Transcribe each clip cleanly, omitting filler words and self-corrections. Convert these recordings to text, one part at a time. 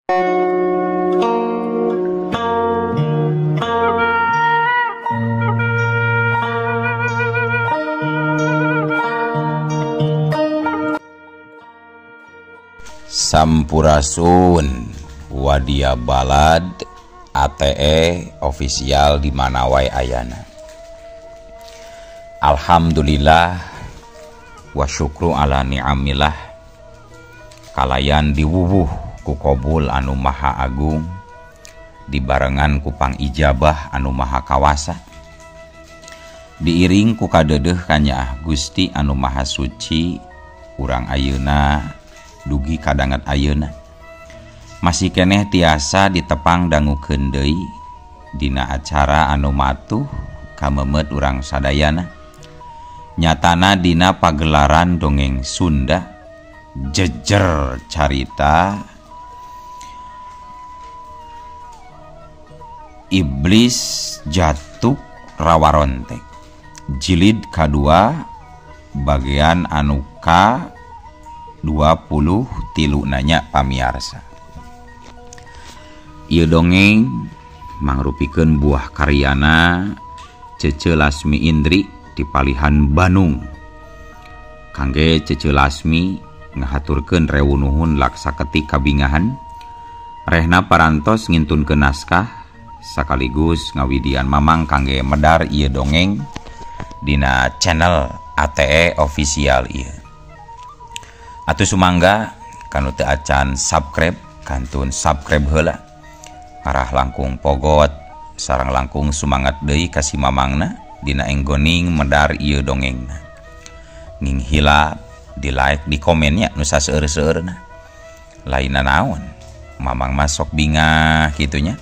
Sampurasun Wadia Balad ATE official di mana wae ayana. Alhamdulillah wa syukru ala ni'amillah kalayan diwuwuh ku kobul anu maha agung dibarengan ku pangijabah anu maha kawasa diiring ku kadeudeih kanyaah Gusti anu maha suci urang ayeuna dugi kadanget ayeuna masih keneh tiasa ditepang dangukeun deui dina acara anu matuh kamemet urang sadayana nyatana dina pagelaran dongeng Sunda jejer carita Iblis Jatuk Rawarontek jilid kadua bagian anu ka 23 nanya pamiarsa. Ieu dongeng mangrupikeun buah karyana Cece Lasmi Indri di Palihan Bandung. Kangge Cece Lasmi ngahaturkeun rewu nuhun laksa ketik kabingahan rehna parantos ngintunkeun naskah sakaligus ngawidian mamang kangge medar ieu dongeng dina channel ATE official ieu. Atuh sumangga kanu teu acan subscribe kantun subscribe heula arah langkung pogot sareng langkung sumangat deui ka si mamangna dina enggoning medar ieu dongengna. Ning hilap di like di komennya nu saseueur-seueurna. Lainna naon mamang mah sok bingah kitu nya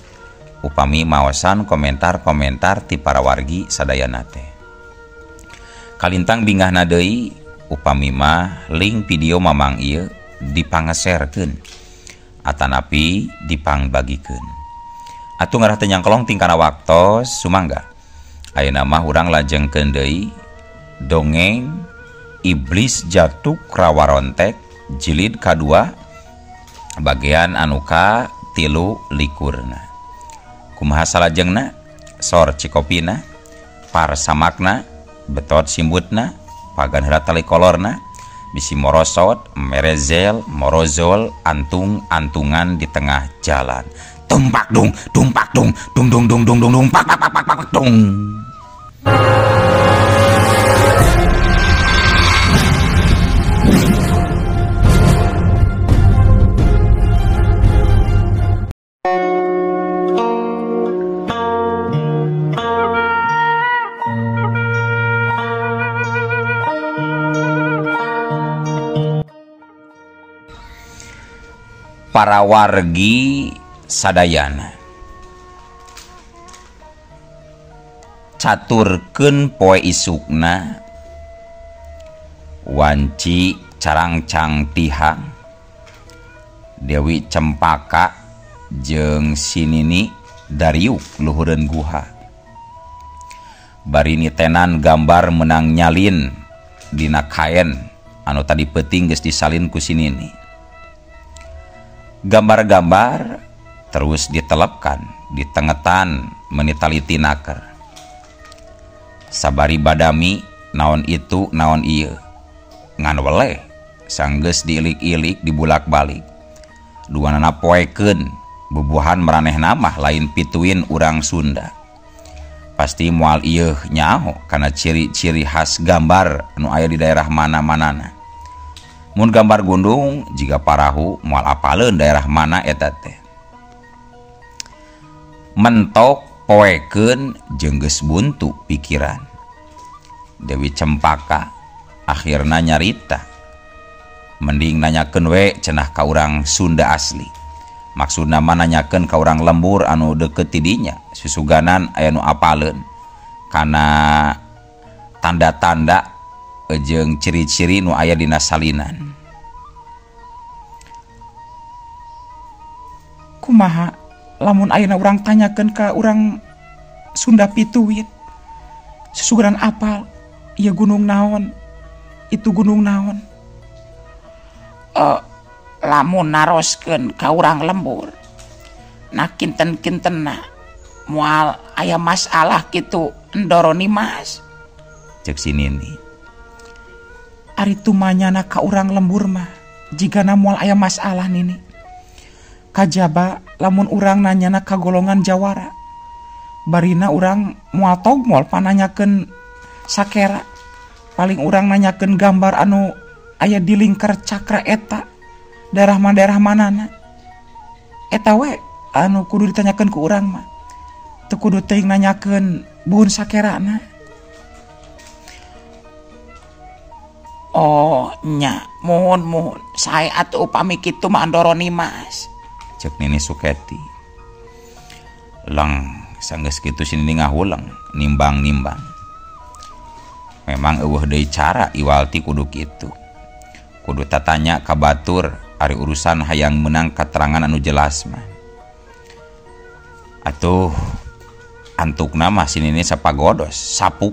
upami maosan komentar-komentar ti para wargi sadayana teh. Kalintang bingahna deui upami mah link video mamang ieu dipangeserkeun atanapi dipangbagikeun. Atuh ngarah teu nyangkelong tingkana waktos sumangga. Ayeuna mah urang lajengkeun deui dongeng Iblis Jatuk Rawarontek jilid kadua bagian anu ka 23. Kumaha salajengna? Sor cikopina, par samakna, betot simbutna, pagan heula tali kolorna, bisi morosot, merezel, morozol, antung-antungan di tengah jalan. Tumpak dung, tumpak dung, dung dung dung dung dung dung, pak pak pak pak pak dung. Para wargi sadayana caturkeun poe isukna wanci carangcang tihang Dewi Cempaka jeung Sinini dariuk luhureun guha bari nitenan gambar menang nyalin dina kaen anu tadi peuting geus disalin ku Sinini. Gambar-gambar terus ditelepkan, ditengetan menitaliti naker. Sabari badami naon itu naon ieu. Ngan weleh sanggeus diilik-ilik dibulak-balik. Duanana poekeun bubuhan maranehna mah lain pituin urang Sunda. Pasti moal ieu nyaho kana ciri-ciri khas gambar nu aya di daerah mana-manana. Mun gambar gundung jiga parahu moal apaleun daerah mana eta teh. Mentok poekeun jeung geus buntu pikiran. Dewi Cempaka akhirna nyarita. Mending nanyakeun we cenah ka urang Sunda asli. Maksudna mah nanyakeun ka urang lembur anu deukeut ti dinya, susuganan aya nu apaleun kana tanda-tanda jeung ciri-ciri nu aya dina salinan. Kumaha lamun ayeuna urang tanyakeun ka urang Sunda pituit susuganan apal ieu gunung naon itu gunung naon. Lamun naroskeun ka urang lembur nah kinten-kintenna moal aya masalah kitu Ndoro Nimas. Cek si Nini. Ari tumanyana ka urang lembur mah jigana moal aya masalah Nini. Kajaba lamun urang nanyana ka golongan jawara barina urang moal togmol pananyakeun sakera. Paling urang nanyakeun gambar anu aya di lingkar cakra eta daerah mana daerah manana. Eta we anu kudu ditanyakeun ku urang mah. Teu kudu teuing nanyakeun buhun sakerana. Oh nya, muhun muhun sae atuh upami kitu mah Ndoro Nimas. Cek Nini Suketi. Leng sanggeus kitu si Nini ngahuleng nimbang-nimbang. Memang eueuh deui cara iwal ti kudu kitu. Kudu tatanya ka batur ari urusan hayang meunang katerangan anu jelas mah. Atuh antukna mah si Nini sapagodos sapuk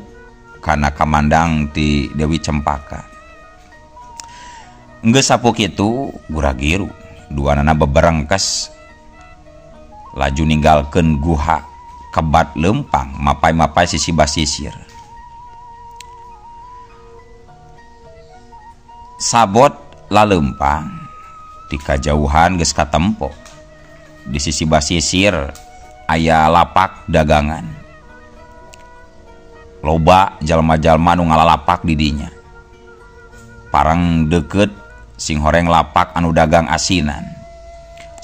kana kamandang ti Dewi Cempaka. Geus sapuk kitu guragiru duanana beberengkes laju ninggalkeun guha kebat lempang mapai-mapai sisi basisir. Sabot lalempang di kajauhan geus katempo. Di sisi basisir aya lapak dagangan. Loba jalma-jalma nu ngalalapak di dinya. Parang deukeut sing horeng lapak anu dagang asinan.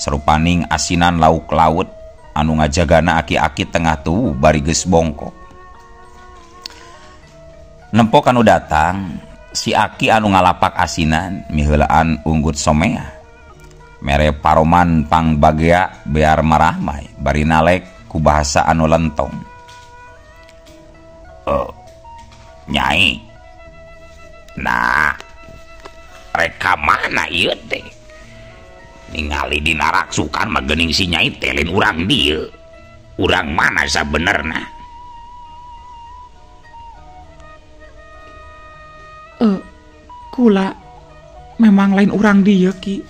Sarupaning asinan lauk laut anu ngajagana aki-aki tengah tuh bari geus bongkok. Nempok anu datang si aki anu ngalapak asinan miheulaan unggut somea. Mere paroman pangbagea bear marahmai bari nalek ku bahasa anu lentong. Nyai. Nah, reka mana ieu teh? Ningali dina raksukan mah geuning si Nyai teh lain urang dieu. Urang mana sabenerna? Kula memang lain urang dieu Ki.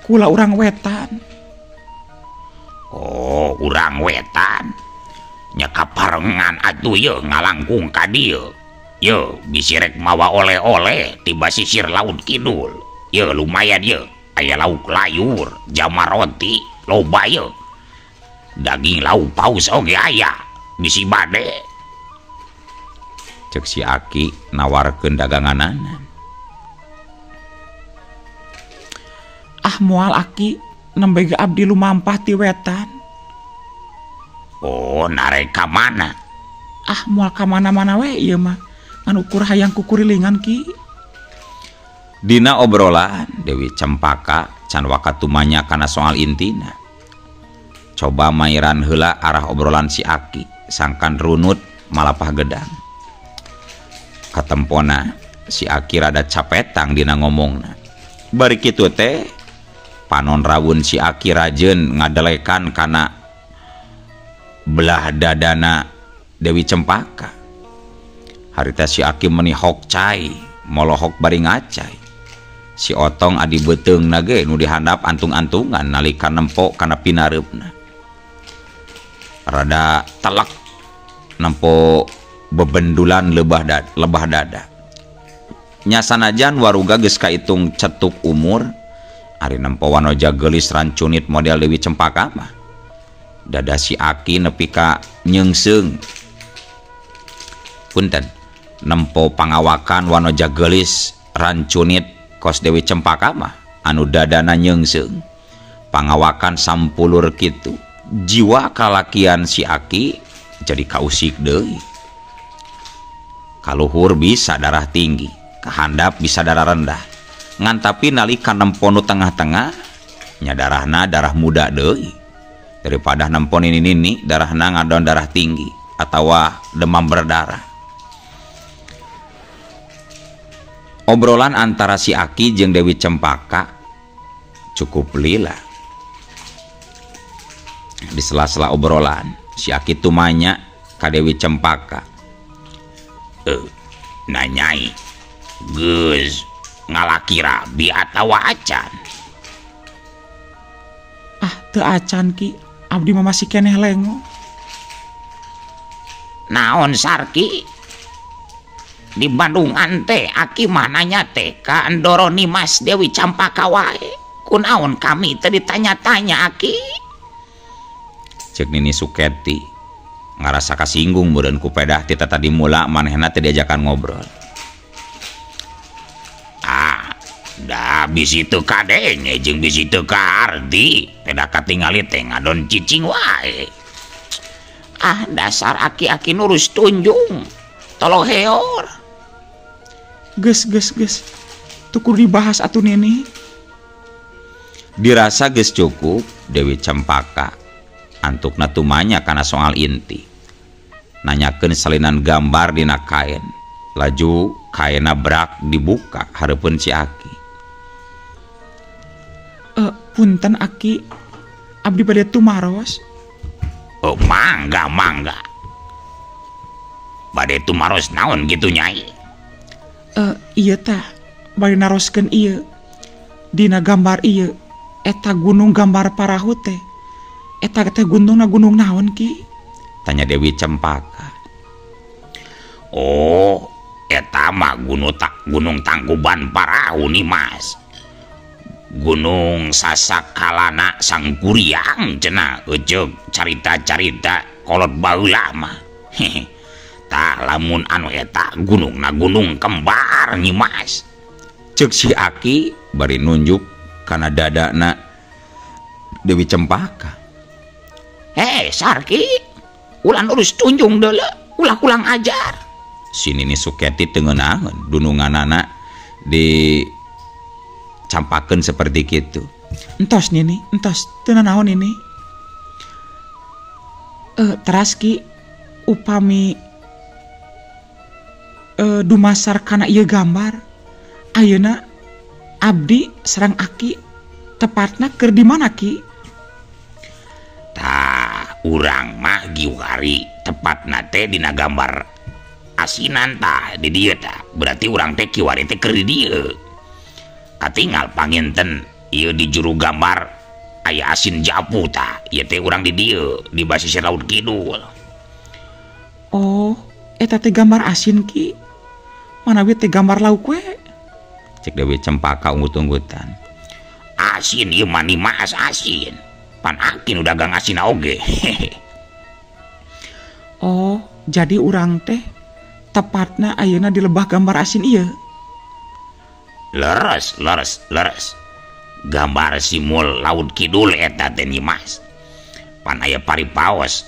Kula urang wetan. Oh, urang wetan. Nya kaparengan atuh ye ngalangkung ka dieu. Ye bisi rek mawa oleh-oleh ti basisir laut kidul. Ye lumayan ye, aya lauk layur, jama roti, loba ye. Daging lauk paus oge aya, bisi bade. Cek si aki nawarkeun daganganana. Ah moal aki nembe ge abdi lumampah ti wetan. Oh, narek ka mana? Ah moal ka mana-mana we ieu mah. Ngan ukur hayang kukurilingan Ki. Dina obrolan Dewi Cempaka can wakatumanya kana soal intina. Coba mairan heula arah obrolan si aki sangkan runut malapah gedang. Katempona si aki rada capetang dina ngomongna. Bari kitu teh panon rawun si aki rajeun ngadelekan kana belah dadana Dewi Cempaka. Harita si aki meni hok cai, molohok bari ngacai. Si otong adi beuteungna ge nu dihandap antung-antungan nalika nempo kana pinareupna. Rada telek nempo bebendulan lebah dada. Nya sanajan waruga geus kaitung cetuk umur, ari nempo wanoja geulis rancunit model Dewi Cempaka mah. Dada si aki nepi ka nyeungseung. Punten, nempo pangawakan wanoja geulis rancunit kos Dewi Cempaka mah anu dadana nyeungseung. Pangawakan sampulur kitu. Jiwa kalakian si aki jadi kausik deui. Kaluhur bisa darah tinggi, kahandap bisa darah rendah. Ngan tapi nalika nempo nu tengah-tengah nya darahna darah muda deui. Daripada nempo nini-nini darahna ngadon darah tinggi atawa demam berdarah. Obrolan antara si aki jeung Dewi Cempaka cukup lila. Di sela-sela obrolan si aki tumanya ka Dewi Cempaka. Nanyai geus Ngalaki rabi atawa acan? Ah, teu acan Ki, abdi mah masih keneh lengo. Naon Sarki? Di Bandungan teh aki mah nanya teh ka Ndoro Nimas Dewi Campaka wae. Kunaon kami teh ditanya-tanya aki? Cek Nini Suketi ngarasa kasinggung meureun ku pedah ti tadi mula manehna teh diajakan ngobrol. Ah, da bisi teu kadenge jeung bisi teu kaarti, pedah katingali teh ngadon cicing wae. Ah, dasar aki-aki nurus tunjung. Tolong heor. Geus geus geus. Tukur dibahas atuh Nini. Dirasa geus cukup Dewi Cempaka antukna tumanya kana soal inti. Nanyakeun salinan gambar dina kain. Laju kaina brak dibuka hareupeun si Aki. Punten Aki, abdi bade tumaros. Oh, mangga mangga. Bade tumaros naon gitu Nyai? Ieu tah bade naroskeun ieu. Dina gambar ieu eta gunung gambar parahu teh. Eta teh gunungna gunung naon Ki? Tanya Dewi Cempaka. Oh, eta mah gunung Tangkuban Parahu nih Mas. Gunung Sasakalana Sangkuriang cenah eceuk carita-carita kolot baheula mah. Hehe. Tah lamun anu eta gunungna gunung kembar nih Mas. Ceuk si Aki bari nunjuk kana dadana Dewi Cempaka. Hei Sarki, ulah urus tunjung deuleu, ulah kulang ajar. Si Nini Suketi teu ngeunaheun dununganana di campakeun seperti kitu. Entos Nini, entos teu nanaon Nini. Teras Ki, upami dumasar kana ieu gambar, ayeuna abdi sareng Aki tepatna keur di mana Ki? Tah, urang mah giwari tepatna teh dina gambar asinan tah di dieu tah. Berarti urang teh kiwari teh keur di dieu. Katingal panginten ieu di juru gambar aya asin japu tah. Ieu teh urang di dieu di basisir laut kidul. Oh, eta teh gambar asin Ki. Manawi teh gambar lauk we? Cek Dewi Cempaka unggut-unggutan. Asin ieu mah Nimas asin. Pan akin udah dagang asin oge. Oh, jadi urang teh tepatna ayeuna di lebah gambar asin ieu. Leres, leres, leres. Gambar simul laut kidul eta teh Nimas. Pan aya paripaos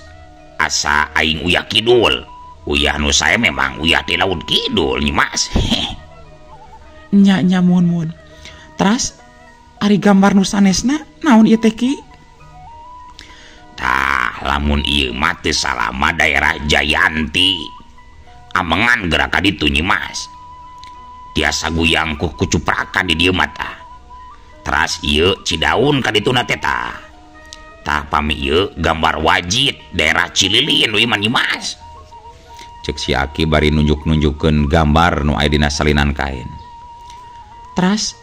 asa aing uyah kidul. Uyah nu sae memang uyah ti laut kidul Nimas. Nya nya muhun-muhun. Teras ari gambar nu sanesna naon ieu teh Ki? Tah, lamun ieu mah teu salama daerah Jayanti. Amengan gerak ka ditu Nyimas. Tiasa guyang ku kucuprakan di dieu mah tah. Teras ieu Cidaun ka dituna teh tah. Tah pami ieu gambar wajit daerah Cililin we mah Nyimas. Cek si Aki bari nunjuk-nunjukkeun gambar nu aya dina salinan kain. Teras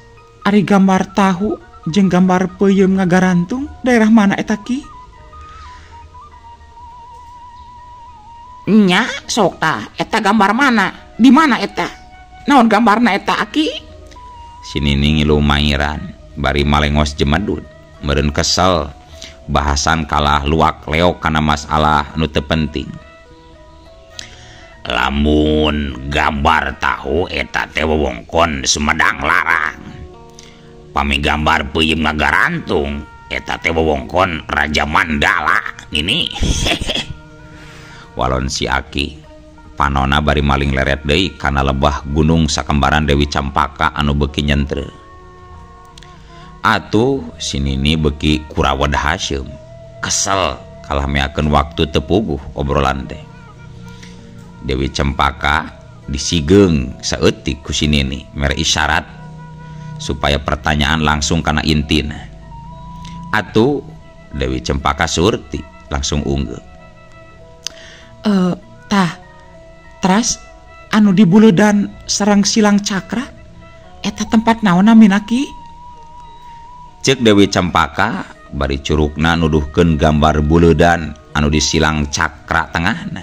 ari gambar tahu jeung gambar peuyeum ngagarantung daerah mana eta Ki? Nya sok tah eta gambar mana? Di mana eta? Naon gambarna eta Aki? Si Nini ngilu mairan bari malengos jemedud meureun kesel bahasan kalah luak leok kana masalah nu teu penting. Lamun gambar tahu eta teh wewengkon Sumedang Larang. Pami gambar peuyeum ngagarantung eta teh wewengkon Raja Mandala ini. Walon si Aki panona bari maling leret deui kana lebah gunung sakembaran Dewi Campaka anu beuki nyentre. Atuh si Nini beuki kurawed haseum, kesel kalah meakeun waktu teu puguh obrolan teh. Dewi Cempaka disigeung saeutik ku si Nini mere isyarat supaya pertanyaan langsung kana intina. Atuh Dewi Cempaka surti langsung unggul. Tah teras anu di buledan sareng silang cakra Eta tempat naon namina Ki? Cek Dewi Cempaka bari curugna nuduhkeun gambar buleudan anu disilang cakra tengahna.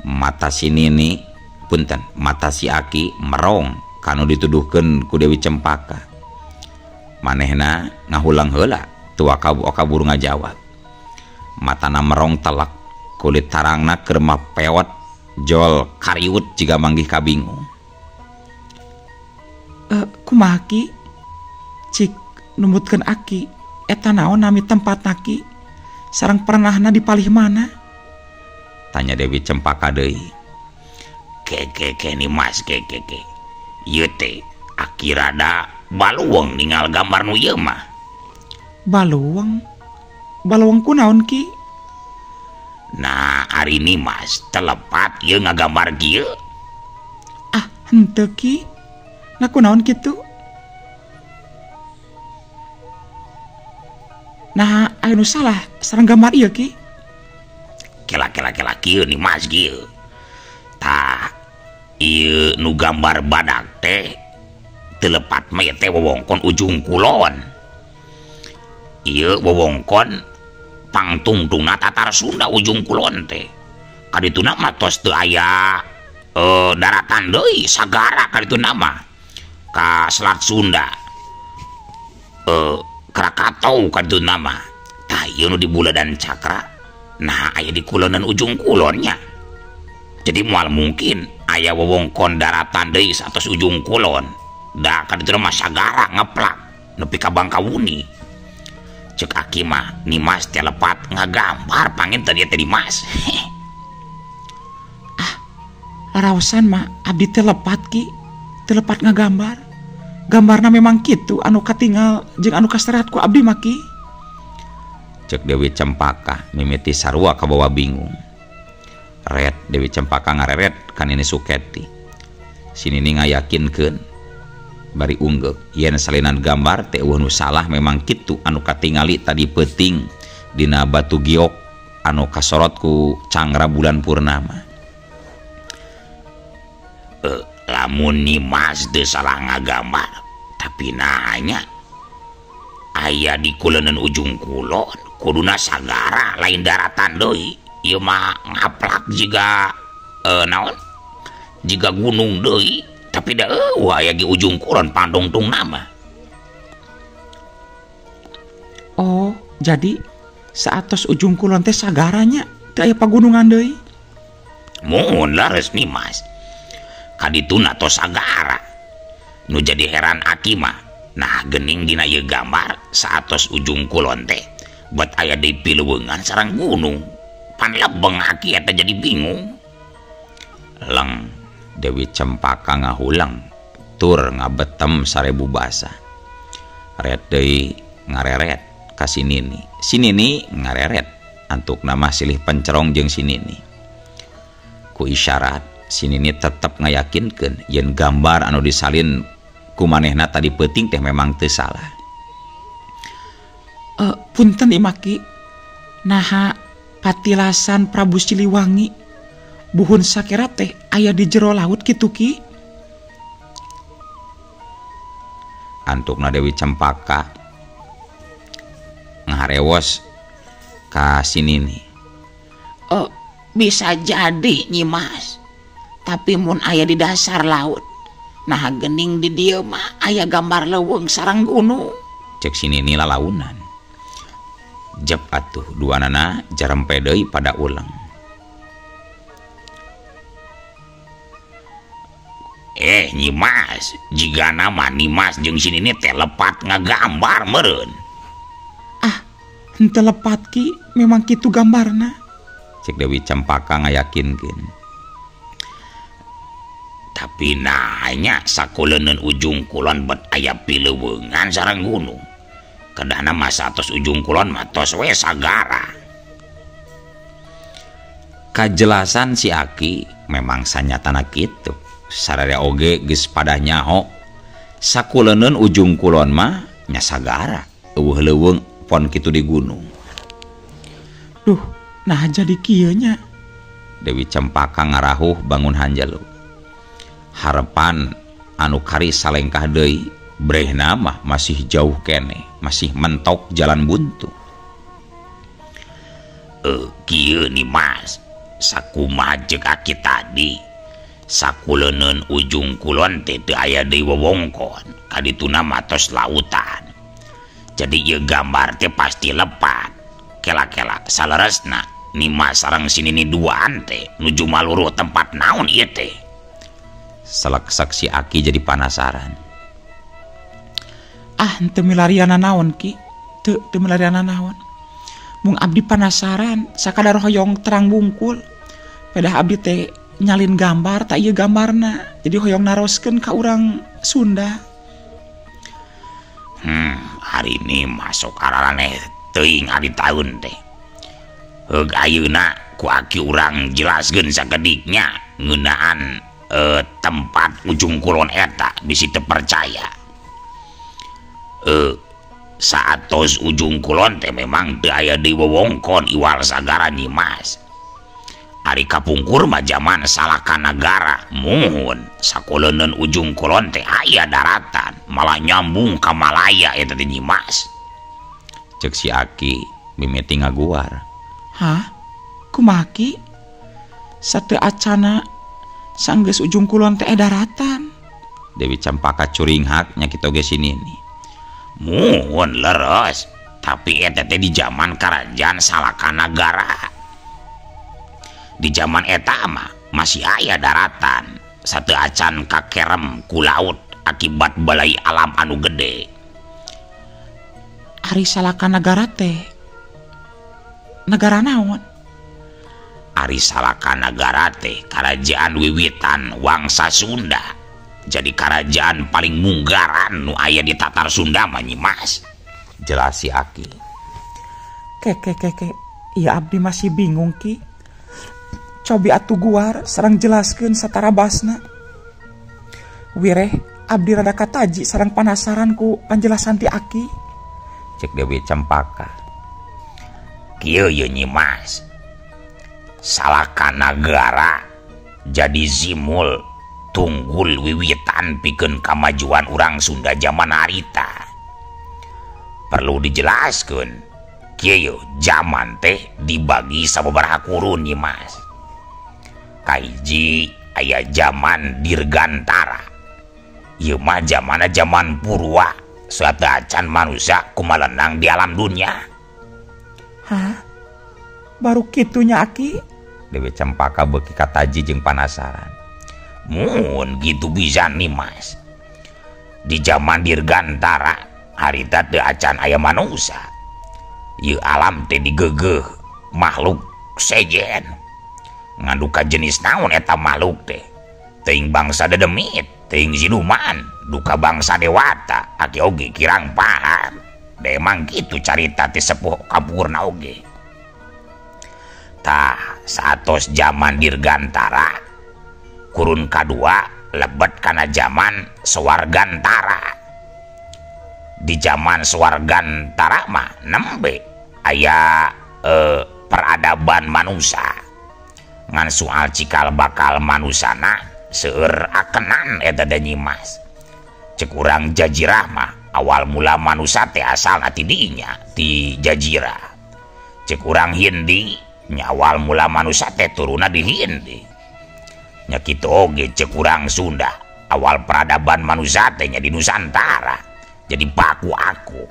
Mata si Nini punten, mata si Aki merong kanu dituduhkeun ku Dewi Cempaka. Manehna ngahulang heula tua kaburu ngajawab. Matana merong telak, kulit tarangna keur mapewet jol kariut jiga manggih kabingung. Kumaha Ki? Cik numutkeun Aki, eta naon nami tempatna Ki? Sareng pernahna di palih mana? Tanya Dewi Cempaka deui. Ke Nimas ke. Ieu teh Aki rada baluweung ningal gambar nu ieu mah. Baluweung? Baluweung kunaon Ki? Nah, ari Nimas telepat ieu ngagambar kieu. Ah, henteu Ki. Nah kunaon kitu? Nah, aya nu salah sareng gambar ieu Ki. Kela kieu Nimas kieu. Tah, ieu nu gambar badak teh teu lepat mah ieu teh wewengkon ujung kulon. Ieu wewengkon pangtungtungna Tatar Sunda ujung kulon teh. Kadituna mah tos teu aya daratan deui, sagara kadituna mah. Ka Selat Sunda. Krakatau kadituna mah. Tah ieu nu di Buledan Cakra. Nah, aya di kulonan ujung kulonnya. Jadi moal mungkin aya wewengkon daratan deui satos ujung kulon. Da kadituna mah sagara ngeplak nepi ka Bangkawuni. Cek Aki mah Nimas teh lepat ngagambar panginten ieu teh Nimas. Ah, laraosan mah abdi teh lepat Ki. Teu lepat ngagambar. Gambarna memang kitu anu katingal jeung anu kaserat ku abdi mah Ki. Cek Dewi Cempaka mimiti sarua kabawa bingung. Ret Dewi Cempaka ngareret ka Nini Suketi. Si Nini ngayakinkeun bari unggeuk yen salinan gambar teh eueuh nu salah memang kitu anu katingali tadi peuting dina batu giok anu kasorot ku cangra bulan purnama. Lamun Nimas teu salah ngagambar, tapi nanya aya di kulenan ujung kulon kuduna sagara lain daratan deui. Ieu mah ngaplak jiga naon? Jiga gunung deui, tapi da eueuh aya di ujung kulon pandongtung nama. Oh, jadi saatos ujung kulon teh sagaranya teu aya pagunungan deui. Mun leres Nimas. Kadituna tos sagara. Nu jadi heran Aki mah. Nah, gening dina ieu gambar saatos ujung kulon teh bet aya di piluweungan sareng gunung. Pan lebeng Aki eta jadi bingung. Leng Dewi Cempaka ngahulang tur ngabetem 1000 basa. Ret deui ngareret ka si Nini. Si Nini ngareret antukna mah silih pencerong jeung si Nini. Ku isyarat si Nini tetep ngayakinkeun yen gambar anu disalin ku manehna tadi peuting teh memang teu salah. Punten Imaki, naha patilasan Prabu Siliwangi buhun sakera teh aya di jero laut kitu Ki? Antukna Dewi Cempaka ngaharewos ka si Nini. Bisa jadi Nyimas, tapi mun aya di dasar laut. Nah gening di dieu mah aya gambar leuweung sareng gunung. Cek si Nini lalaunan. Jep atuh duanana jarempe deui pada ulang. Nyimas, jigana mah Nimas jeung si Nini teh lepat ngagambar meureun. Ah, henteu lepat Ki, memang kitu gambarna. Cek Dewi Cempaka ngayakinkeun. Tapi nanya sakuleunkeun ujung kulon bet aya pileuweungan sareng gunung. Kedahna mah satos ujung kulon mah tos we sagara. Kajelasan si Aki memang sanyatana kitu. Sararea oge geus pada nyaho sakuleunkeun ujung kulon mah nya sagara, eueuh leuweung pon kitu di gunung. Duh, nah jadi kieu nya. Dewi Cempaka ngarahuh bangun hanjalu. Harepan Anu kari salengkah deui brehna mah masih jauh keneh, masih mentok jalan buntu. Kieu nih Mas, sakumaha ceuk aki tadi. Sakuleuneun ujung kulon teh teu aya deui wewengkon, kadituna mah tos lautan. Jadi ieu gambar teh pasti lepat. Kela-kela saleresna Nimas sareng si Nini duaan teh nuju maluruh tempat naon ieu teh. Seleksak si Aki jadi panasaran. Ah, teu milariana naon Ki? Teu milariana naon. Mung abdi panasaran sakadar hoyong terang bungkul. Pedah abdi teh nyalin gambar tak ieu gambarna. Jadi hoyong naroskeun ka urang Sunda. Hari ini masuk araraneh teuing ari taun teh. Heug ayeuna ku aki urang jelaskeun sakediknya ngeunaan tempat ujung kulon eta bisi teu percaya. Saatos ujung kulon teh memang teu aya deui wewengkon iwal sagara Nyi Mas. Ari kapungkur mah jaman Salakanagara muhun sakuleuneun ujung kulon teh aya daratan malah nyambung ka Malaya eta teh Nyi Mas. Ceuk si Aki mimiti ngaguar. Hah? Kumaha Ki? Sateu acana sanggeus ujung kulon teh daratan. Dewi Campaka curinghak nya kitu ge si Nini. Muhun leres, tapi eta teh di jaman kerajaan Salakanagara. Di jaman eta mah masih aya daratan, sateu acan kakerem ku laut akibat balai alam anu gede. Ari Salakanagara teh negara naon? Ari Salakanagara teh kerajaan wiwitan Wangsa Sunda. Jadi kerajaan paling munggaran nu aya di Tatar Sunda mah Nyi Mas. Jelas si Aki. Ke ke ke ke, iya abdi masih bingung Ki. Cobi atuh guar sareng jelaskeun satara basna. Wireh abdi rada kataji sareng panasaran ku panjelasan ti Aki. Cek Dewi Cempaka. Kieu ye Nyi Mas. Salakanagara jadi zimul tunggul wiwitan pikeun kamajuan urang Sunda jaman harita. Perlu dijelaskeun, kieu jaman teh dibagi sababaraha kurun Nyi Mas. Kahiji aya jaman Dirgantara. Ieu mah jamanna jaman Purwa, sateu acan manusia kumalenang di alam dunia. Hah? Baru kitunya Aki? Dewi Cempaka beuki kataji jeung panasaran. Mun gitu bisa nih Mas. Di zaman Dirgantara harita teu acan aya manusia. Ieu alam teh digeugeuh makhluk sejen. Ngaduka jenis naon eta makhluk teh? Teuing bangsa dedemit, teuing siluman, duka bangsa dewata, aki oge kirang paham. Da emang kitu carita teh sepuh kapurna oge. Tah, saatos zaman Dirgantara kurun kadua lebet kana zaman Swargantara. Di zaman Swargantara mah nembe aya peradaban manusia. Ngan soal cikal bakal manusana seueur akenan eta teh Nyi Mas. Cek urang jajirah mah awal mula manusia teh asalna ti dinya ti jajirah. Cek urang Hindi nya awal mula manusia teh turunna di Hindi. Nya kitu oge cek urang Sunda awal peradaban manusia teh nya di Nusantara. Jadi paku aku.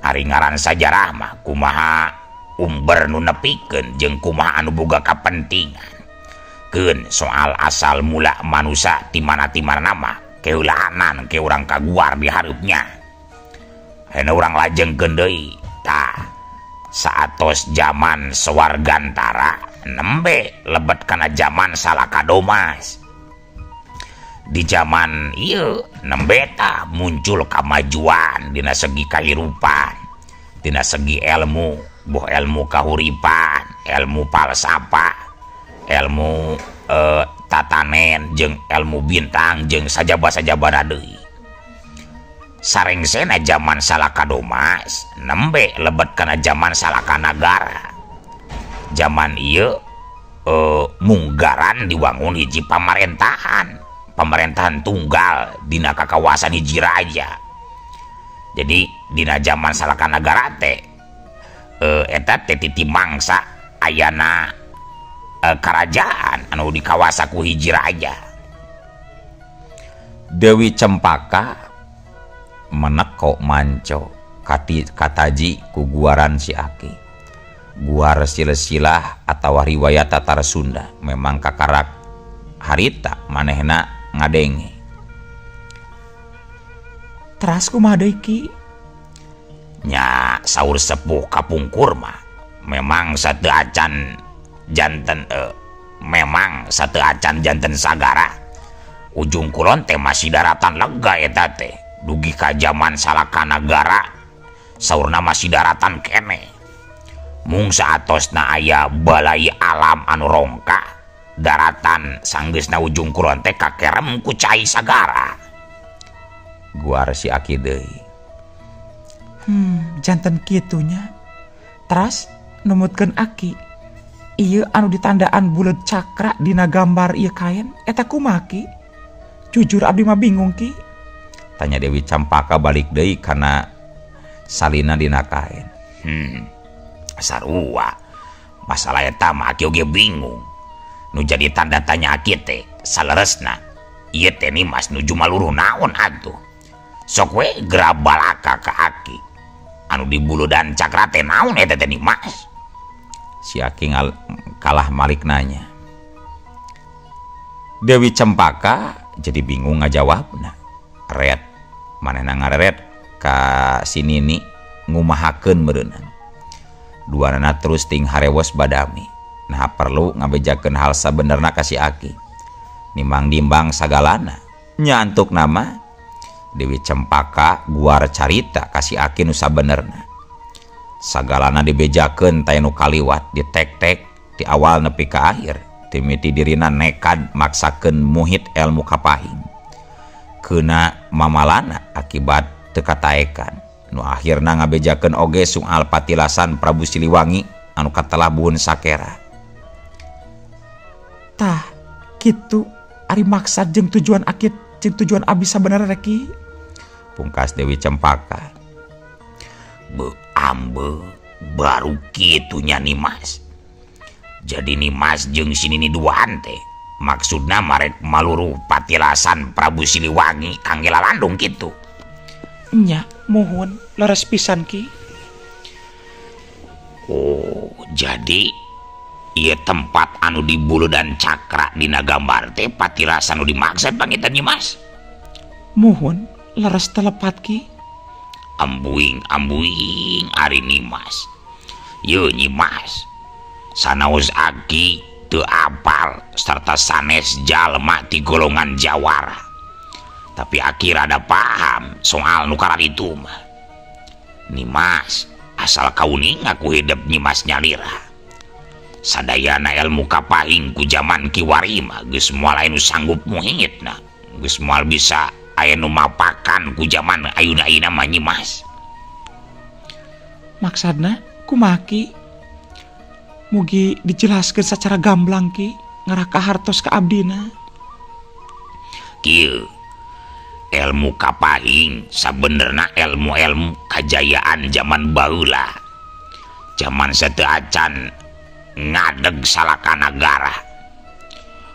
Ari ngaran sajarah mah kumaha umber nu nepikeun jeung kumaha anu boga kapentingan. Keun soal asal mula manusia ti mana-timana mah keulahanan ke urang kaguar di hareupnya. Ayeuna urang lajengkeun deui. Tah, saatos jaman Swargantara nembe lebet kana jaman Salakadomas. Di jaman ieu nembe tah muncul kamajuan dina segi kahirupan, dina segi ilmu, boh ilmu kahuripan, ilmu falsafah, ilmu tatanen jeung ilmu bintang jeung sajaba-sajabana deui. Sarengsena jaman Salakadomas nembe lebet kana jaman Salakanagara. Jaman ieu munggaran diwangun hiji pamarentahan. pemerintahan tunggal dina kakawasan hiji raja. Jadi dina zaman Salakanagara teh eta teh titi mangsa ayana kerajaan anu dikawasa ku hiji raja. Dewi Cempaka meneko manco kataji ku guaran si Aki. Guar silsilah atawa riwayat Tatar Sunda memang kakarak harita manehna ngadenge. Teras kumaha deui Ki? Nya saur sepuh kapungkur mah memang sateu acan janten memang sateu acan janten sagara. Ujung Kulon teh masih daratan lega eta teh. Dugi ka jaman Salakanagara saurna masih daratan kene. Mung saatosna aya balai alam anu rongka daratan sanggeusna Ujung Kulon teh kakerem ku cai sagara. Guar si Aki deui. Janten kitunya. Teras numutkeun Aki. Ieu anu ditandaan buleud cakra dina gambar ieu kaen eta kumaha Ki? Jujur abdi mah bingung Ki. Tanya Dewi Campaka balik deui kana salina dina kaen. Sarua masalah eta mah Aki oge bingung. Nu jadi tanda tanya Aki teh saleresna ieu teh Nimas nuju maluruh naon atuh. Sok we grabalaka ka Aki. Anu di buludan cakra teh naon eta teh Nimas? Si Aki kalah malik nanya. Dewi Cempaka jadi bingung ngajawabna. Ret manehna ngareret ka si Nini ngumahakeun meureunna. Duanana terus ting harewos badami. Nah perlu ngabejakeun hal sabenerna ka si Aki. Nimbang-nimbang sagalana. Nyantuk nama Dewi Cempaka guar carita ka si Aki nu sabenerna. Sagalana dibejakeun teh nu kaliwat ditek-tek ti awal nepi ka akhir. Timiti dirina nekad maksakeun muhit ilmu kapahing. Keuna mamalana akibat teu kataekan. Nu akhirna ngabejakeun oge soal patilasan Prabu Siliwangi anu katelah buhun sakera. Tah, kitu ari maksad jeung tujuan Aki jeung tujuan abi sabenerna Ki. Pungkas Dewi Cempaka. Be ambe baru kitunya Nimas. Jadi Nimas jeung si Nini duaan teh maksudna marek maluruh patilasan Prabu Siliwangi kangge lalandung kitu. Nya, mohon leres pisan Ki. Oh, jadi ieu tempat anu di buludan cakra dina gambar teh patilasan nu dimaksud pangitan Nimas. Mohon leres telepat Ki. Ambuing ambuing ari Nimas. Yeuh Nimas. Sanaos Aki teu apal sarta sanes jalma ti golongan jawara. Tapi Aki rada paham soal nu kararitu mah. Nimas asal kauning aku hidup Nimas nyalira. Sadayana ilmu kapahing ku jaman kiwari mah geus moal aya nu sanggup muhingitna. Geus moal bisa aya nu mapakan ku jaman ayeuna-ayeuna mah Nimas. Maksudna kumaha Ki? Mugi dijelaskeun secara gamblang Ki, ngarah kahartos ka abdina. Kieu ilmu kapahing sabenerna ilmu-ilmu kajayaan zaman baheula. Zaman sateu acan ngadeg Salakanagara.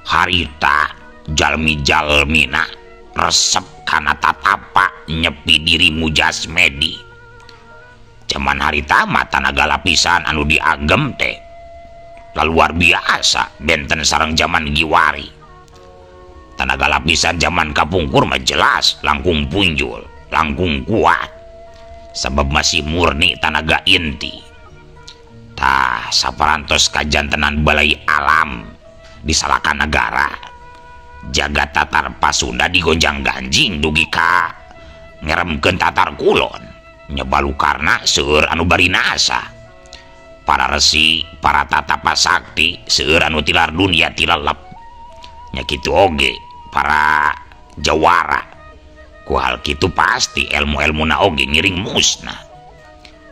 Harita jalmi-jalmina resep kana tatapa nyepi diri mujasmedi. Zaman harita mah tanaga lapisan anu diagem teh luar biasa benten sareng zaman giwari. Tanaga lapisan zaman kapungkur mah jelas langkung punjul, langkung kuat. Sebab masih murni tanaga inti. Tah saparantos kajantenan balai alam di Salakanagara. Jagat Tatar Pasunda digonjang-ganjing dugi ka ngeremkeun Tatar Kulon. Nyebalukarna seueur anu barinasa. Para resi, para tatapa sakti, seueur anu tilar dunia tilalep. Nya kitu oge para jawara. Ku hal kitu pasti ilmu-ilmuna oge ngiring musnah.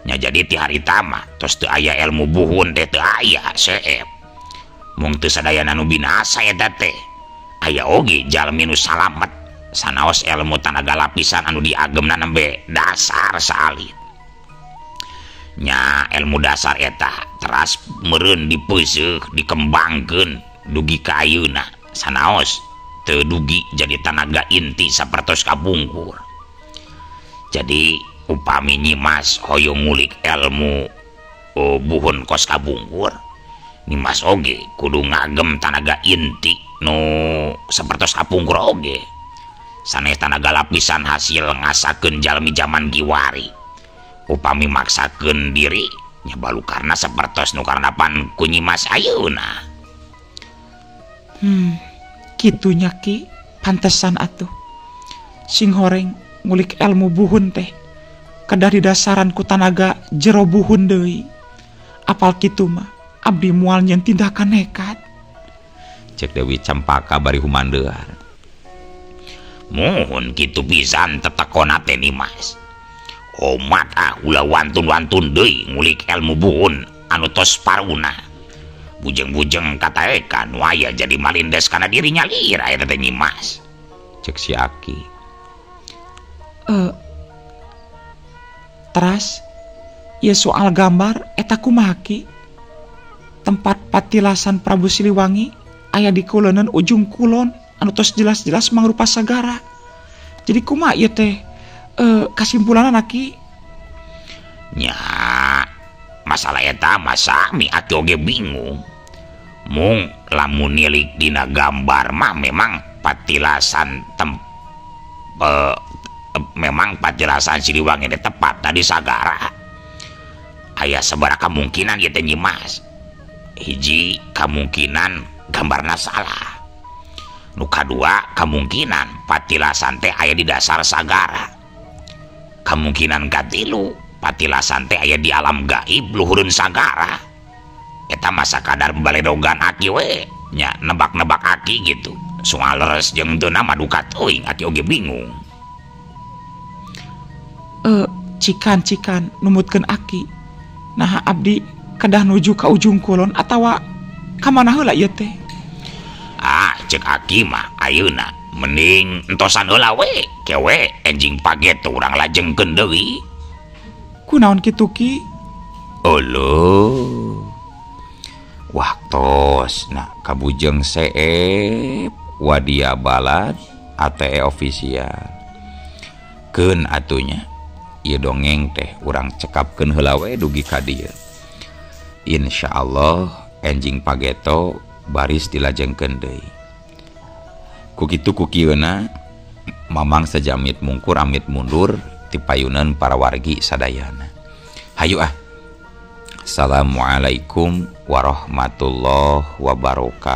Nya jadi ti harita mah tos teu aya ilmu buhun teh teu aya seep. Mung teu sadayana nu binasa eta teh. Aya oge jalmi nu salamet sanaos ilmu tanaga lapisan anu diagemna nembe dasar saalit. Nya ilmu dasar eta teras meureun dipeuseuh dikembangkeun dugi ka ayeuna sanaos teu dugi jadi tanaga inti sapertos kapungkur. Jadi upami Nyimas hoyong ngulik ilmu buhun kos kapungkur, Nyimas oge kudu ngagem tanaga inti nu sapertos kapungkur oge. Sanes tanaga lapisan hasil ngasakeun jalmi jaman kiwari. Upami maksakeun diri nya balukarna sapertos nu karanapan ku Nyimas ayeuna. Kitunya Ki, pantesan atuh. Sing horeng ngulik ilmu buhun teh kedah didasaran ku tanaga jero buhun deui. Apal kitu mah abdi moal nyeun tindakan nekat. Cek Dewi Cempaka bari humandear. Muhun kitu pisan tetekona teh Nimas. Omat ah ulah wantun-wantun deui ngulik ilmu buhun anu tos paruna. Bujeng-bujeng kataekan nu aya jadi malindes kana diri nyalir aya teh Nyimas. Cek si Aki. Teras ieu soal gambar eta kumaha Ki? Tempat patilasan Prabu Siliwangi aya di kulonan ujung kulon anu tos jelas-jelas mangrupa sagara. Jadi kumaha ieu teh kasimpulanna Ki? Nya masalah eta mah sami aki oge bingung. Mung lamun nilik dina gambar mah memang patilasan memang patilasan Siliwangi teh tepat tadi sagara. Aya sabaraha kemungkinan ieu teh Nyimas. Hiji kemungkinan gambarna salah. Nu kadua kemungkinan patilasan teh aya di dasar sagara. Kemungkinan katilu patilasan teh aya di alam gaib luhureun sagara. Eta masa kadar baledogan aki we nya nebak-nebak aki gitu. Soal leres jeung teu mah duka teuing aki oge bingung. Cikan-cikan numutkeun aki. Nah abdi kedah nuju ka ujung kulon atawa ka mana heula ieu teh? Ah cek aki mah ayeuna mending entosan heula we kewe enjing pageto urang lajengkeun deui. Kunaon kitu Ki? Oloh. Waktos nah kabujeng seep wadia balad ATE official. Keun atunya ieu dongeng teh urang cekapkeun heula we dugi ka dieu. Insyaallah enjing pageto baris dilajengkeun deui. Ku kitu ku kieuna Mamang sejamit mungkur amit mundur ti payunan para wargi sadayana. Hayu ah. Assalamualaikum warahmatullahi wabarakatuh.